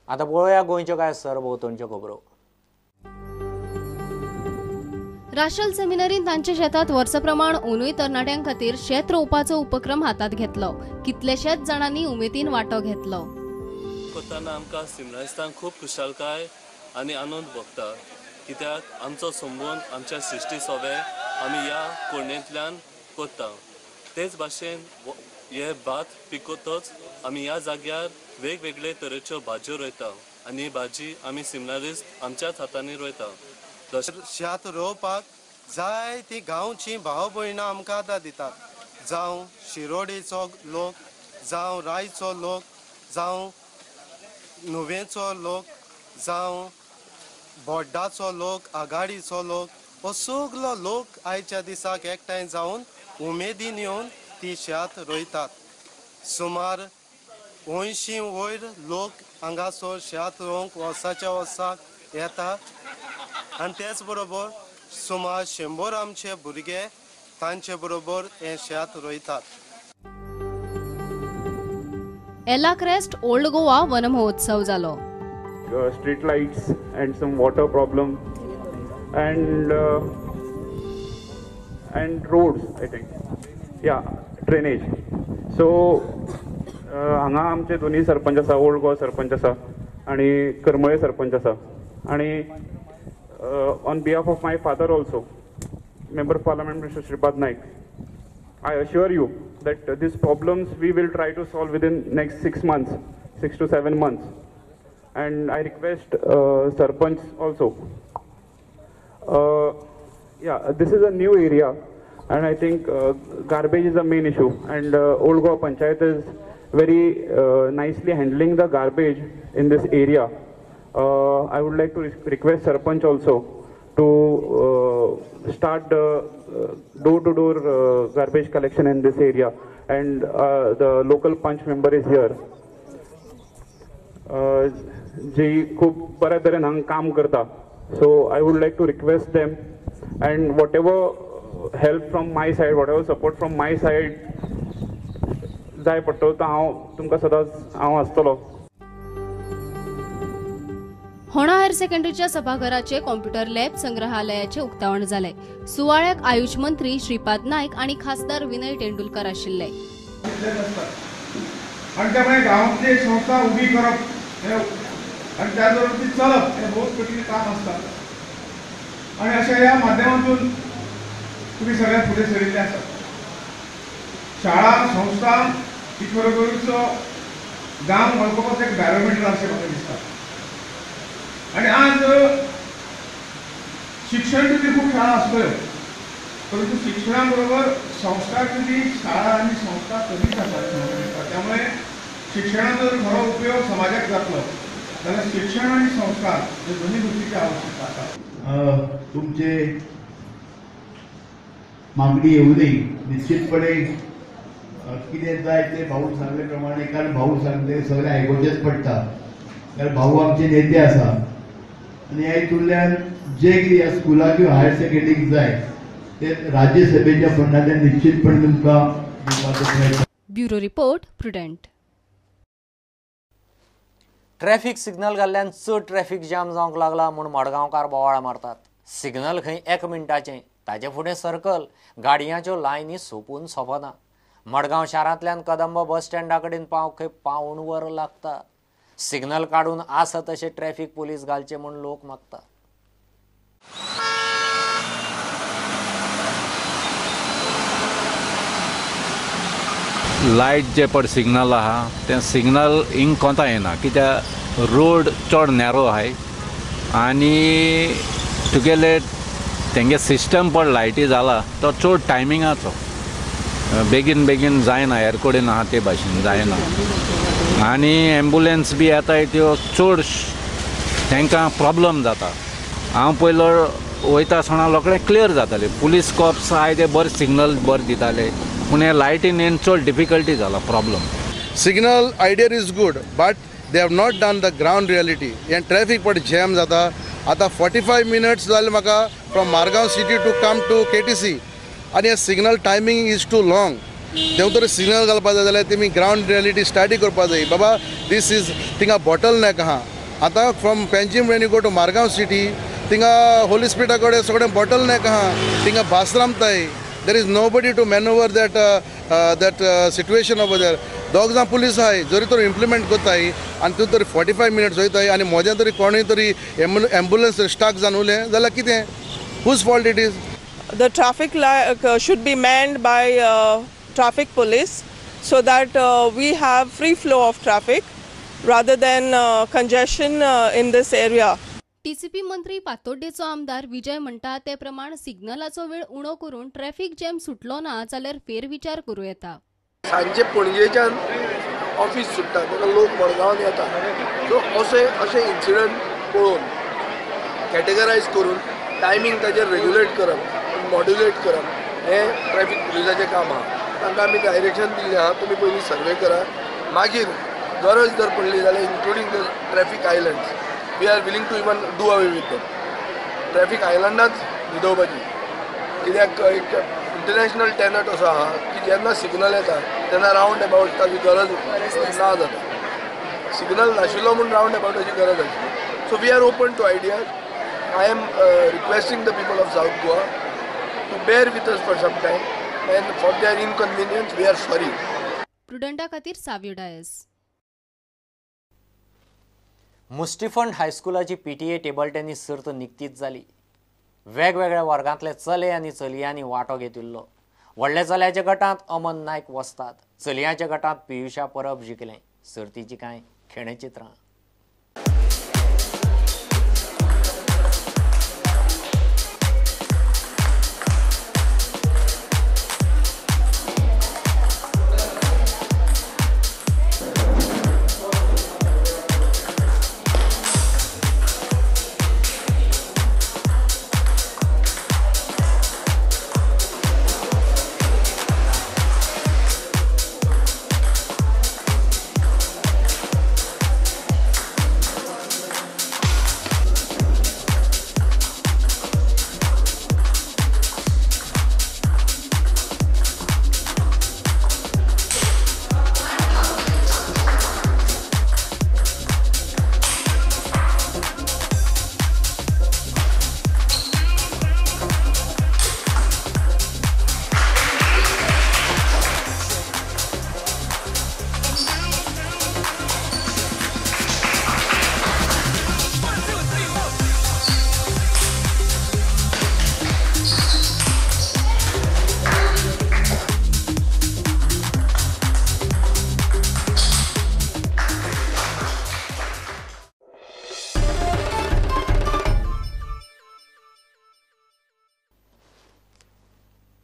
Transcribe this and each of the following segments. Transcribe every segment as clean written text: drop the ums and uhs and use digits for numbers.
आतां पळोवया गोंयच्यो कांय सरभोंवतणच्यो खबरो. राशल सेमिनरीन तांच्या शेतात वर्सप्रमाण ओनूय तरणाट्यां खातीर शेत रोवपाचो उपक्रम हातात घेतलो. कितलेशेच जाणांनी उमेदीन वांटो घेतलो. करतना आमकां सिमनारिस्तांक खूब खुशालकाय आनी आनंद भोगता, कित्याक आमचो संबंद आमच्या सृश्टी सोवे आमी ह्या कोंडयेंतल्यान करता. तेच भाशेन हे भात पिकतच आमी ह्या जाग्यार वेगवेगळे तरेच्यो भाजयो रोयता आनी ही भाजी आमी सिमनारिस्त आमच्याच हातांनी रोयता. शेत रोवपाक जाय ती गांवची भाव भयणां आमकां आदार दितात, जावं शिरोडेचो लोक, जावं रायचो लोक, जावं नुवेंचो लोक, जावं बोड्डाचो लोक, आगाडीचो लोक, हो सगलो लोक आयच्या दिसाक एकठांय जावन उमेदीन येवन ती शेत रोयतात. सुमार 80 वयर लोक हांगासर शेत रोवंक वर्साच्या वर्साक येता आनी तेच बरोबर सुमार 100 आमचे भुरगे तांचे बरोबर हे शेत रोयतात. एला क्रेस्ट ओल्ड गोवा वन महोत्सव जालो. Street lights and some water problem and roads, I think, yeah, drainage. So हांगा आमचे दोनूय सरपंच आसा, ओल्ड गोवा सरपंच आसा आनी करमळे सरपंच आसा. आनी on behalf of my father also, Member of Parliament Mr. Shripad Naik, I assure you that these problems we will try to solve within next 6 months, 6 to 7 months. And I request Sarpanch also. Yeah, this is a new area and I think garbage is the main issue, and Old Goa Panchayat is very nicely handling the garbage in this area. I would like to request Sarpanch also to start the door-to-door garbage collection in this area, and the local Panch member is here. जी खूब बऱ्या तरेन हांगा काम करता. So I would like to request them, and whatever help from my side, whatever support from my side जाय पडटलो तो हांव तुमकां सदांच हांव आसतलो. होणा हायर सेकंडरीच्या सभाघराचे कॉम्प्युटर लॅब संग्रहालयाचे उक्तावण जाले. सुवाळ्याक आयुष मंत्री श्रीपाद नायक आणि खासदार विनय तेंडुलकर आशिल्ले. आणि त्यामुळे गावातली एक संस्था उभी करप आणि त्याचबरोबर ती चलप हे बहुत कठीण काम आसता आणि अशा ह्या माध्यमातून तुम्ही सगळ्यात फुडें सरिल्ले आसात. शाळा संस्था ही खरोखरीच गांव वळखुपाचो एक बॅरोमिटर अशें म्हाका दिसता. आणि आज शिक्षण दिवपी खूब शाळा आसतल्यो, परंतु शिक्षणा बरोबर संस्कार दिवपी शाळा आनी संस्था कमीच आसात अशें म्हाका दिसता. त्यामुळे शिक्षणाचो जर खरो उपयोग समाजाक जातलो जाल्यार शिक्षण आनी संस्कार हे दोन्ही गोष्टीची आवश्यकता आसा. तुमचे मागणी येवनूय निश्चितपणे कितें जाय ते भाऊ सांगले प्रमाणे, कारण भाऊ सांगले सगळें आयकुचेंच पडटा, कारण भाऊ आमचे नेते आसा आनी ह्या हितूंतल्यान जे कितें ह्या स्कुलाक किंवा हायर सेकंडरीक जाय ते राज्यसभेच्या फंडांतल्यान निश्चितपणे तुमकां दिवपाचो प्रयत्न. Bureau report, Prudent. Traffic signal घाल्ल्यान चड ट्रॅफिक जाम जावंक लागला म्हूण मडगांवकार बोवाळ मारतात. सिग्नल खंय 1 मिनटाचें, ताजे फुडें सर्कल, गाडयांच्यो लायनी सोंपून सोंपना. मडगांव शारांतल्यान कदंब बस स्टँडा कडेन पावंक खंय 0.75 वर लागता. सिग्नल काडून आसा तशे ट्रॅफिक पुलीस घालचे म्हूण लोक मागता. लायट जे पड सिग्नल आहा तें सिग्नल हिंग कोंता येना, कित्याक रोड चड नॅरो आहाय आनी तुगेले तेंगे सिस्टम पड लायटी जाला तो चड टायमिंगाचो, बेगीन बेगीन जायना, हेर कडेन आहा ते भाशेन जायना. आनी एम्बुलन्स बी येताय त्यो चड तांकां प्रॉब्लम जाता. हांव पयलो वयता आसतना रोखडे क्लियर जाताले, पुलीस कॉप्स आहाय ते बरे सिग्नल बरें दिताले, पूण हे लायटीन येवन चड डिफिकल्टी जाला, problem. Signal idea is good but they have not done the ground reality. हें ट्रॅफिक पड जॅम जाता. आतां 45 मिनट्स जाले म्हाका from Margao city to come to KTC आनी हे signal timing is too long. देव तर सिग्नल घालपा जाय जाल्यार तेमी ग्रावंड रियलिटी स्टडी करपा जाय. बाबा this is थिंगा बॉटल नॅक आहा, आतां from Panjim when you go to Margao city थिंगा होली स्पिरिटा कडेन सगळें बॉटल नॅक आहा, थिंगा भास रामताय. There is nobody to manoeuvre that that situation over there. दोग जाण पुलीस आहाय जरी तर इम्प्लिमेंट करताय आनी तूं तरी 45 मिनट्स वयताय आनी मोद्यां तरी कोणूय तरी एम्बुलन्स स्टाक जावन उरलें जाल्यार कितें, whose fault it is? The traffic should be manned by traffic police so that we have free flow of traffic rather than congestion in this area. TCP मंत्री पातोड्डेचो आमदार विजय म्हणटा ते प्रमाण सिग्नलाचो वेळ उणो करून ट्रॅफिक जॅम सुटलो ना जाल्यार फेरविचार करूं येता. सांजचे पणजेच्यान ऑफिस सुट्टा तेन्ना लोक मडगांवान येता, सो अशे अशे इन्सिडंट पळोवन कॅटेगरायज करून टायमींग ताचेर रेग्युलेट करप, मॉड्युलेट करप हें ट्रॅफिक पुलिसाचें काम आहा. तांकां आमी डायरेक्शन दिल्लें आहा, तुमी पयलीं सर्वे करा, मागीर गरज जर पडली जाल्यार including the traffic islands we are willing to even do away with them. Traffic आयलंडांच न्हिदोवपाची, कित्याक एक इंटरनॅशनल टेनट असो आहा की जेन्ना सिग्नल येता तेन्ना रावंड अबाउट ताची गरज ना जाता. सिग्नल नाशिल्लो म्हूण रावंड अबाउटाची गरज आशिल्ली. So we are open to ideas. I am requesting the people of South Goa to bear with us for some time and for their inconvenience we are sorry. प्रुडंटा खातीर सावियो डायस. मुस्टिफंड हायस्कुलाची पीटीए टेबल टेनिस सर्त निकतीच जाली. वेगवेगळ्या वर्गांतले चले आनी चलयांनी वांटो घेतिल्लो. व्हडल्या चल्याच्या गटांत अमन नायक वसतात, चलयांच्या गटांत पियुषा परब जिखलें. सर्तीची कांय खेळचित्रां.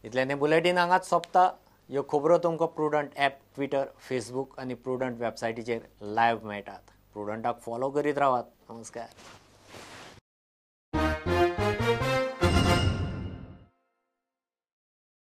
इतल्याने बुलेटीन हांगाच सोंपता. ह्यो खबरो तुमकां प्रुडंट ॲप, ट्विटर, फेसबूक आनी प्रुडंट वेबसायटीचेर लायव्ह मेळटात. प्रुडंटाक फॉलो करीत रावात. नमस्कार.